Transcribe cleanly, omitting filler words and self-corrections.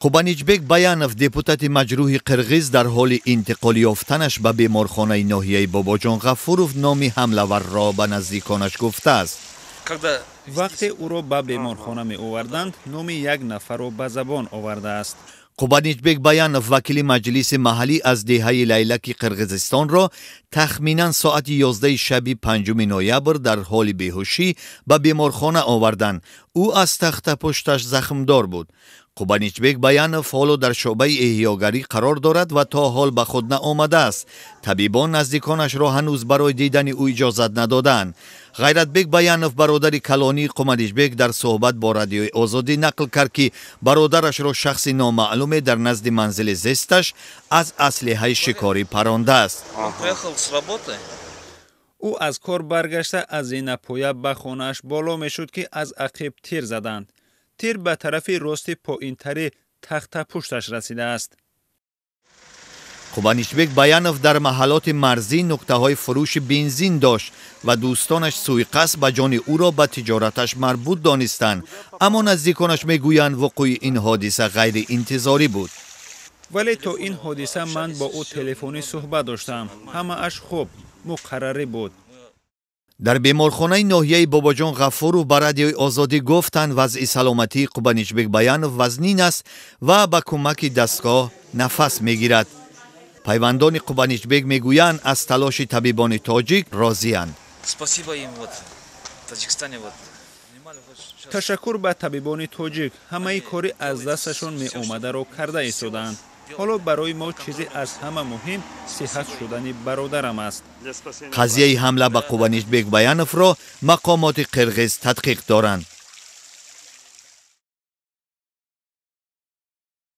Қубаничбек Баянов, депутати маҷрӯҳи қирғиз, дар ҳоли интиқол ёфтанаш ба беморхонаи ноҳияи Бобоҷон Ғафуров номи ҳамлаварро ба наздиконаш гуфтааст. Вақте ӯро ба беморхона меоварданд, номи як нафарро ба забон овардааст. Қубаничбек Баянов, вакили маҷлиси маҳаллӣ аз деҳаи Лайлаки Қирғизистонро тахминан соати 11 шаби 5 ноябр дар ҳоли беҳушӣ ба беморхона оварданд. Ӯ аз тахтапушташ захмдор буд. Қубаничбек Баянов ҳоло дар шӯъбаи эҳёгарӣ қарор дорад ва то ҳол ба худ наомадааст. Табибон наздиконашро ҳанӯз барои дидани ӯ иҷозат надодаанд. Ғайратбек Баянов, бародари калонии Қубаничбек, дар суҳбат бо Радиои Озодӣ нақл кард, ки бародарашро шахси номаълуме дар назди манзили зисташ аз аслиҳаи шикорӣ парондааст. Ӯ аз кор баргашта, аз зинапоя ба хонааш боло мешуд, ки аз ақиб тир заданд. Тир ба тарафи рости поинтари тахтапушташ расидааст. Қубаничбек Баянов дар маҳаллоти марзӣ нуқтаҳои фурӯши бензин дошт ва дӯстонаш сӯиқасд ба ҷони ӯро ба тиҷораташ марбут донистанд, аммо наздиконаш мегӯянд, вуқӯи ин ҳодиса ғайриинтизорӣ буд. Вале то ин ҳодиса ман бо ӯ телефонӣ суҳбат доштам, ҳамааш хуб, муқаррарӣ буд. Дар беморхонаи ноҳияи Бобоҷон Ғафуров ба Радиои Озодӣ гуфтанд, вазъи саломатии Қубаничбек Баянов вазнин аст ва ба кӯмаки дастгоҳ нафас мегирад. Пайвандони Қубаничбек мегӯянд, аз талоши табибони тоҷик розианд. Ташаккур ба табибони тоҷик, ҳамаи кори аз дасташон меомадаро карда истодаанд. Ҳоло барои мо чизе аз ҳама муҳим сиҳат шудани бародарам аст. Қазияи ҳамла ба Қубаничбек Баяновро мақомоти қирғиз тадқиқ доранд.